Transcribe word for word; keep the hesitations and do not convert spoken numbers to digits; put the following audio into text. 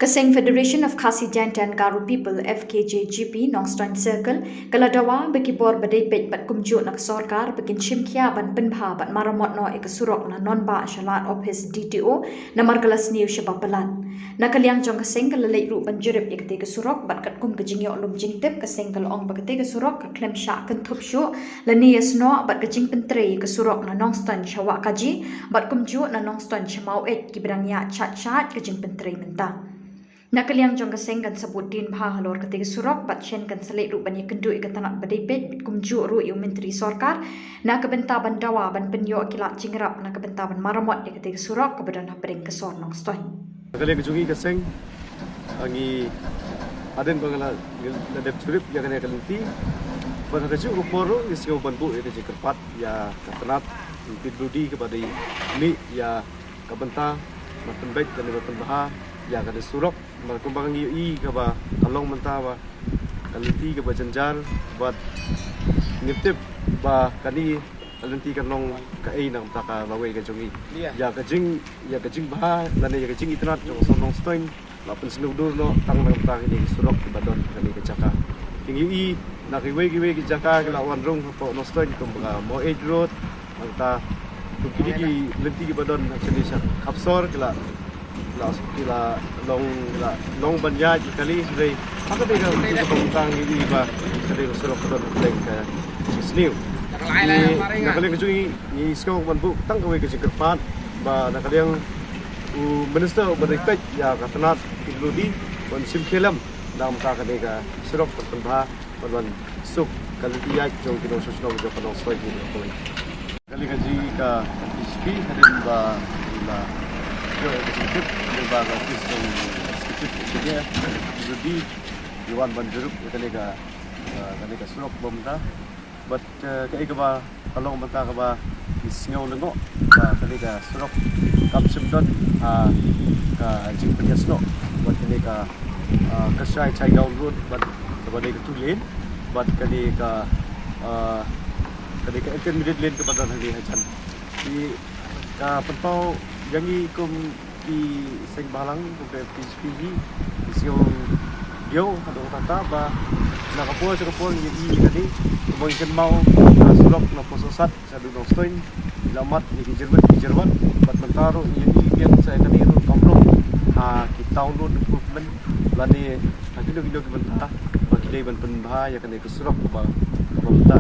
Ka seng Federation of Khasi Jaintia and Garo People, F K J G P, Nongstoiñ Circle, ka la dawa ba ki bor ba dei peit bad kumjuh na ka sorkar ba kin shim khia ban pynbha bad maramot noh ïa ka surok na Nonbah sha lad ophis D T O, namar ka la sniew shaba palat. Na ka liang jong ka seng ka la leit ruh ban jurip ïa katei ka surok bad katkum ka jingïoh lum jingtip ka seng ka la ong ba katei ka surok ka khlem shah kynthup shuh lane ïasnoh bad ka jingpyntrei ïa ka surok na Nongstoiñ sha Wahkaji bad kumjuh na Nongstoiñ sha Maweit kiba dang ïaid shait shait ka jingpyntrei mynta. Na ka liang jong ka seng kan sa bud dien bha halor katei ka surok bad shen kan sa leit ruh ban ïakynduh ïa ka tnat ba dei peit bad kumjuh ruh ïa u myntri sorkar na ka bynta ban dawa ban pynïoh ki lad jingïarap na ka bynta ban maramot ïa katei ka surok kaba don hapdeng ka sor Nongstoiñ. Na ka liang jong ngi ka seng, ngi hadien ba nga la, la dep jurip ïa kane ka lynti bad ha kajuh ka por ruh ngi sngew ban buh ïa ka jingkyrpad ïa ka tnat P W D kaba dei mih ïa ka bynta ban pynbeit lane ban pynbha ïa kane surok. Namar kumba ngi ïohi kaba ka long mynta ba ka lynti kaba jynjar bad ngim tip ba kane ka lynti kan long kaei na ka bynta ka lawei ka jong ngi. Ïa ka jing, ïa ka jingbha lane ïa ka jingitynnad jong ka sor Nongstoiñ la pynsniew dur noh tang na ka bynta kine ki surok kiba don ha kane ka jaka. Te ngi ïohi na kiwei kiwei ki jaka ki la wan rung hapoh Nongstoiñ kumba ka Maweit Road, nangta kum kine ki lynti kiba don ha kane sha Khapsor ki la, ki la, ki la long, ki la long ban ïaid kali. Hynrei ha kane ka lynti kaba mynta ngi ïohi ba kane ka surok ka don ha kane ka jingsniew. Ngi, na ka liang ka jong ngi, ngi sngew ban buh tang kawei ka jingkyrpad ba na ka liang u minister uba dei peit ïa ka tnat P W D un shim khia lem na ka bynta kane ka surok ban pynbha ban wan suk ka lynti ïaid jong ki nongshong shnong jong ka Nongstoiñ hi. Ka liang ka jong ngi ka F K J G P hadien ba la ïoh ïa ka jingtip hadien ba ka office jong executive engineer P W D ki wan ban jurip ïa kane ka, ah, kane ka surok ba mynta. Bad, eh, kaei kaba ka long mynta kaba ngi sngew lyngngoh ba kane ka surok kam shym don, ah, ka jingpynïasnoh bad kane ka, ah, Kyrshai Chaigaon Road bad kaba dei ka two lane bad kane ka, ah, kane ka intermediate lane kaba don hangne hajan. Te ka pynpaw ïa ngi kum ki seng bhalang kum ka F K J P hi, ngi sngew diaw haduh katta ba na ka por sha ka por ngi ïohi ïa kane, kumba ngi kynmaw ka surok na Phosohsat shaduh Nongstoiñ, la mad ïa ki jyrwat ki jyrwat, bad mynta ruh ngi ïohi biang sa ïa kane ruh kam long ha ki town road improvement lane ha kino kino ki bynta ba ki dei ban pynbha ïa kane ka surok ba, ba mynta.